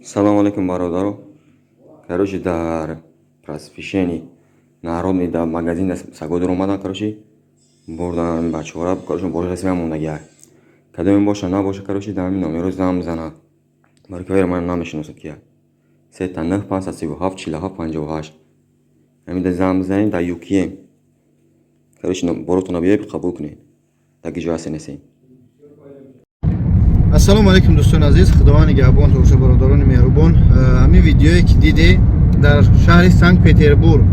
Салому алейкум, бародаро. Короче, дар Просвещение Народный, дар магазин сагодор омадан, короче, бурдан бачаҳора. Короче, бори расмия мондагиак. Кадоме боша, набоша, короче, дар ҳамин номеро занг бизанад. Барои ки вайро ман намешиносам кия. 3 9 537 47 58. Ҳамин занг бизанед дар ЮКМ. Короче, боротонро биёед, қабул кунед. Дар ки ҷо ҳастед, нестед. Ассалому алайкум, дӯстони азиз, худованд нигаҳбон боша, бародарони меҳрубон. Ҳамин видеое ки диде, дар шаҳри Санкт Петербург,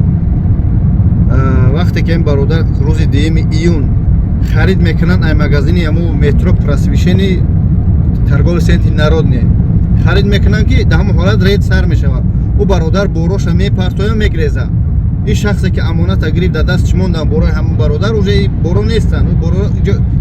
вақте ки ин бародар рӯзи 2 июн харид мекунанд, ай магазини ҳаму метро Просвещение, торговый центр Народный харид мекунанд, ки дар ҳамон ҳолат рейд сар мешавад. Ӯ бародар бороша мепартоя, мегреза. Ин шахсе ки амоната гирифт, дар дасташ мондан борои ҳамон бародар, уже боро нестанд. Боро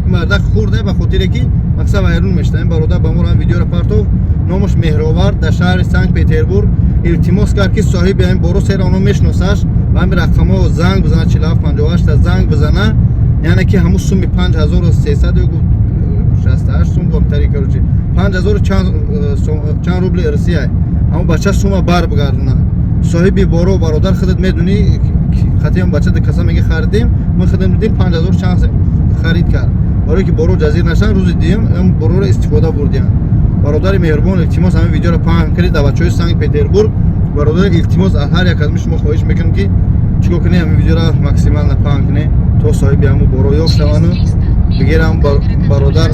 мардак хӯрда, ба хотире ки мақсад вайрон мешуда. Ин бародар ба мо ҳам видеоро партов, номаш Меҳровар, дар шаҳри Санкт Петербург. Илтимос кард, ки соҳиби ҳамин боро сера оно мешиносаш, ба ҳамин рақамҳо занг бизана, 47 58 занг бизана, яъне ки ҳамун суми 5368 сум бомтари, короче, 5000 чанд рубли Русия, ҳамон бача сума бар бигардона. Соҳиби боро, бародар, худат медунӣ. Хати ҳам бача каса меги, харидем, мо худам дидем, 5000 чанд харид кард. Барое ки боро ҷазир нашанд, рӯзи дуюм ин бороро истифода бурдиянд. Бародари меҳрубон, илтимос, ҳамин видеоро паҳн кунед дар бачаҳои Санкт Петербург. Бародари, илтимос, аз ҳар як аз шумо хоҳиш мекунем, ки чикор кунед, ҳамин видеоро максимально паҳн кунед, то соҳиби ҳамун боро ёфт шавану бигирам, бародар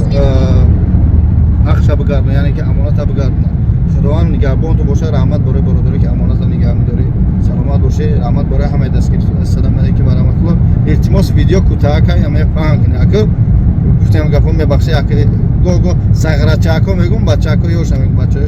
ҳақша бигардона, яъне ки амоната бигардона. Худованд нигаҳбонту боша. Раҳмат барои бародаре ки амоната нигаҳ медорӣ. Саломат бошӣ. Раҳмат барои ҳамаи дастгирӣ. Ассалому алайкум ва раҳматуллоҳ. Илтимос, видео кӯтаҳака, ҳамая паҳн кунед. Ака, гуфтем гапо, мебахшӣ, ака, го го сағрачако мегум, бачако ёша мегум, бачаё.